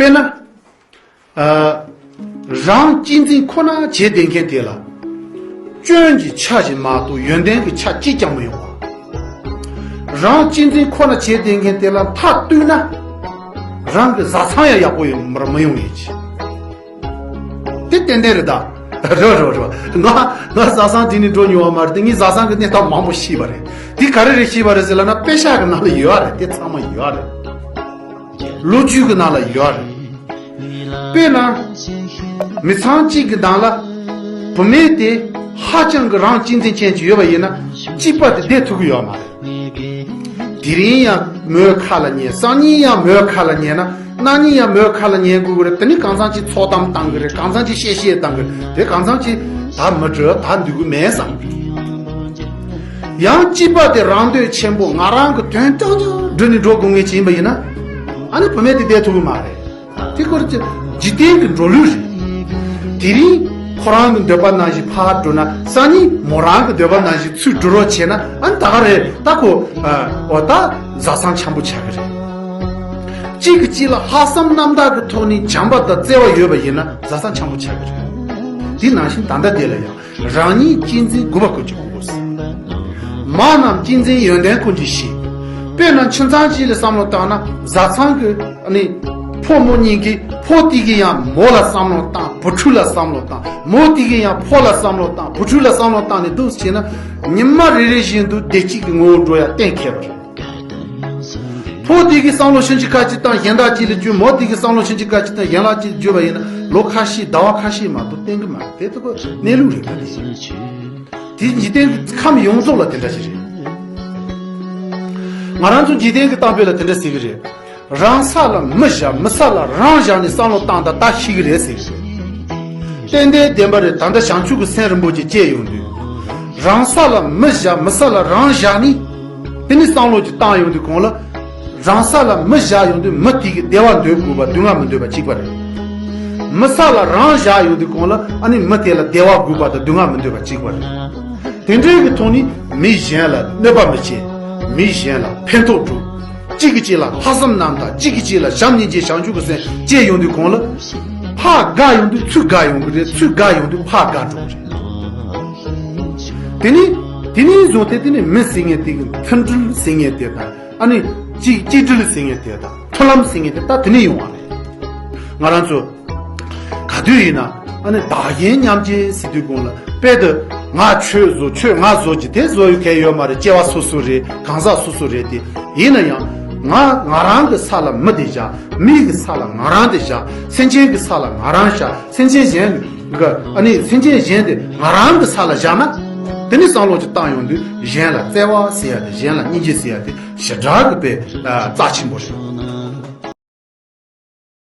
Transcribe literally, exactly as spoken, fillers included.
དཔེར་ན། ཨ། རང་གཅེས་འཛིན་ཁོ་ན་བྱས་བསྡད་མཁན་དེ་ལ། སྐྱོན་གྱི་ཆ་ཞིག་མ་གཏོགས་ཡོན་ཏན་གྱི་ཆ་གཅིག་ཀྱང་མི་ཡོང་བ། རང་གཅེས་འཛིན་ཁོ་ན་བྱས་བསྡད་མཁན་དེ་ལ་མཐའ་གཏུགས་ན། རང་གི་བཟའ་ཚང་ཡང་ཡག་པོ་ཡོང་མར་མི་ཡོང་ཡིན་གྱི། དེ་ཏན་ཏན་རེད་ད། རོ་རོ་རོ། ང་ང་བཟའ་ཚང་དེ་ནས་འགྲོ་མྱོང་བ་མ་རེད་དེ། ངས་བཟའ་ཚང་གི་གནས་སྟངས་མང་པོ་ཤེས་པ་རེད། དེ་ག་རེ་རེད་ཤེས་པ་རེད་ཟེར་ལབ་ན། དཔེ་ཆ་གི་ནང་ལ་ཡོད་རེད། དེ་ཚང་མ་ཡོད་རེད། ལོ་རྒྱུས་ཀྱི་ནང་ལ་ཡོད་རེད། དཔེར་ན། མི་ཚང་གཅིག་གི་ནང་ལ་བུད་མེད་དེ་ཧ་ཅང་གི་རང་གཅེས་འཛིན་ཅན་ཅིག་ཡོད་པ་ཡིན་ན། གཅིག་པ་དེ་བསྡད་ཐུབ་ཀྱི་ཡོད་མ་རེད། དེ་རིང་ཡང་མོའི་ཁ་ལ་ཉན། སང་ཉིན་ཡང་མོའི་ཁ་ལ་ཉན་ན། གནངས་ཉིན་ཡང་མོའི་ཁ་ལ་ཉན་དགོས་ཀྱི་རེད། དེ་ནི་གང་འཚམ་ཅིག་ཚོགས་གཏམ་བཏང་གི་རེད། གང་འཚམ་ཅིག་བཤད་བཤད་བཏང་གི་རེད། དེ་གང་འཚམ་ཅིག་ད་མི་འགྲོ། ད་འདུག་གི་མེད་བསམ། ཡང་གཅིག་པ་དེ་རང་འདོད་ཆེན་པོ། ང་རང་གི་དོན་རྐྱང་རྐྱང་བསྒྲུབས་ནས་འགྲོ་དགོས་ངེས་ཅིག་ཡིན་པ་ཡིན་ན། ཨ་ནི་བུད་མེད་དེ་བསྡད་ཐུབ་ཀྱི་མ་རེད། དེ་ཁོ་རང་ཚོ་འཇིག་རྟེན་གྱི་འགྲོ་ལུགས་རེད། དེ་རིང་ཁོ་རང་གི་འདོད་པ་ནང་བཞིན་ཕར་འགྲོ་ན། སང་ཉིན་མོ་རང་གི་འདོད་པ་ནང་བཞིན་ཚུར་འགྲོ་རོགས་བྱས་ན། ཨ་ནི་ད་ག་རེད། ད་ཁོ་ཨ་འོ་ད་བཟའ་ཚང་འཆམ་པོ་ཆགས་ཀྱི་རེད། གཅིག་གིས་གཅིག་ལ་ལྷག་བསམ་རྣམ་དག་གི་ཐོག་ནས་བྱམས་པ་དང་བརྩེ་བ་ཡོད་པ་ཡིན་ན། བཟའ་ཚང་འཆམ་པོ་ཆགས་ཀྱི་རེད། དེ་ནང་བཞིན་ད་ལྟ་དེ་ལ་ཡང་རང་ཉིད་གཅེས་འཛིན་དགུ་པ་ཀུན་གྱི་དགོས། མ་རྣམས་གཅེས་འཛིན་ཡོན་ཏན་ཀུན་གྱི་གཞི། དཔེར་ན་ཁྱིམ་ཚང་གཅིག་ལ་བསམ་བློ་བཏང་ན། བཟའ་ཚང་གི་ཨ་ནི་ཕོ་མོ་གཉིས་ཀྱིས། ཕོ་དེ་གིས་ཡང་མོ་ལ་བསམ་བློ་བཏང་། བུ་ཕྲུག་ལ་བསམ་བློ་བཏང་། མོ་དེ་གིས་ཡང་ཕོ་ལ་བསམ་བློ་བཏང་། བུ་ཕྲུག་ལ་བསམ་བློ་བཏང་ནས་འདུག་སེ་བྱས་ན། ཉི་མ་རེ་རེ་བཞིན་དུ་བདེ་སྐྱིད་ཀྱི་ངོ་བོར་འགྲོ་ཡ་གཏན་འཁེལ་བ་རེད། ཕོ་དེ་གིས་བསམ་བློ་ཕྱིན་ཅི་ཁ་ཅིག་བཏང་གཞན་དག་ཅིག་ལ་བརྒྱུད། མོ་དེ་གིས་བསམ་བློ་ཕྱིན་ཅི་ཁ་ཅིག་བཏང་གཞན་ལ་ཅིག་བརྒྱུད་པ་ཡིན་ན། ལོ་ཁ་ཤས་ཟླ་བ་ཁ་ཤས་མ་གཏོགས་བརྟན་གི་མ་རེད། དེ་ད་ཁོ་གནས་ལུགས་རེད་པ། དེ་དེ་འཇིག་རྟེན་གྱི་ཁམས་ཡོངས་རྫོགས་ལ་དེ་འདྲ་ཞིག་རེད། ང་རང་ཚོ་འཇིག་རྟེན་གྱི་གཏམ་དཔེ་ལ་དེ་འདྲ་ཟེར་གི་རེད། རང་ས་ལ་མི་བཞག་མི་ས་ལ་རང་བཞག་ནས་བསམ་བློ་བཏང་དང་ད་ཤེས་གི་རེད་ཟེར་གི་རེད། ཏན་ཏན་བདེན་པ་རེད། ད་ལྟ་བྱང་ཆུབ་ཀྱི་སེམས་རིན་པོ་ཆེ་སྐྱེས་ཡོང་དུས། རང་ས་ལ་མི་བཞག་མི་ས་ལ་རང་བཞག་ནས། དེ་ནས་བསམ་བློ་ཅིག་བཏང་ཡོང་དུས་གོང་ལ། རང་ས་ལ་མི་བཞག་ཡོང་དུས་མི་དེ་གི་བདེ་བ་འདོད་དགོས་པ་སྡུག་བསྔལ་མི་འདོད་པ་གཅིག་པ་རེད། མི་ས་ལ་རང་བཞག་ཡོང་དུས་གོང་ལ་ཨ་ནི་མི་དེ་ལ་བདེ་བ་དགོས་པ་དང་སྡུག་བསྔལ་མི་འདོད་པ་གཅིག་པ་རེད། དེ་འདྲའི་གི་ཐོག་ནས་མི་གཞན་ལ་གནོད་པ་མི་བྱེད། མི་གཞན་ལ་ཕན་ཐོགས་སྒྲུབ། གཅིག་གིས་གཅིག་ལ་ལྷག་བསམ་རྣམ་དག་གཅིག་གིས་གཅིག་ལ་བྱམས་སྙིང་རྗེ་བྱང་ཆུབ་ཀྱི་སེམས་སྐྱེས་ཡོང་དུས་གོང་ལ། ཕར་དགའ་ཡོང་དུས་ཚུར་དགའ་ཡོང་གི་རེད། ཚུར་དགའ་ཡོང་དུས་ཕར་དགའ་འགྲོ་གི་རེད། དེ་ནས་དེ་ནས་བཟུང་སྟེ་དེ་ནས་མི་ཟེར་མཁན་དེ་གི་མཐུན་སྒྲིལ་ཟེར་མཁན་དེ་དང་། ཨ་ནི་གཅིག་གཅིག་སྒྲིལ་ཟེར་མཁན་དེ་དང་། མཐུན་ལམ་ཟེར་མཁན་དེ་ད་དེ་ནས་ཡོང་བ་རེད། ང་རང་ཚོ་ག་དུས་ཡིན་ན་ཨ་ནི་བདག་གཞན་མཉམ་བརྗེ་ཟེར་དུས་གོང་ལ། དཔེ་དུ་ང་ཁྱོད་བཟོ་ཁྱོད་ང་བཟོ་གྱི་དེ་བཟོ་ཡོད་མཁན་ཡོད་མ་རེད། སྐྱེ་བ་སོ་སོ་རེད། གང་ཟག་སོ་སོ་རེད་དེ། ཡིན་ན་ཡང་ང་ང་རང་གི་ས་ལ་མི་དེ་བཞག་མི་གི་ས་ལ་ང་རང་དེ་བཞག་སེམས་ཅན་གི་ས་ལ་ང་རང་བཞག་སེམས་ཅན་གཞན་གི་ཨ་ནི་སེམས་ཅན་གཞན་དེ་ང་རང་གི་ས་ལ་བཞག་ན། དེ་ནི་བསམ་བློ་ཅིག་བཏང་ཡོང་དུས་གཞན་ལ་བརྩེ་བ་ཟེར་ཡ་དེ། གཞན་ལ་སྙིང་རྗེ་ཟེར་ཡ་དེ་ཞེ་དྲག་གི་དཔེ་རྩ་ཆེན་པོ་རེད།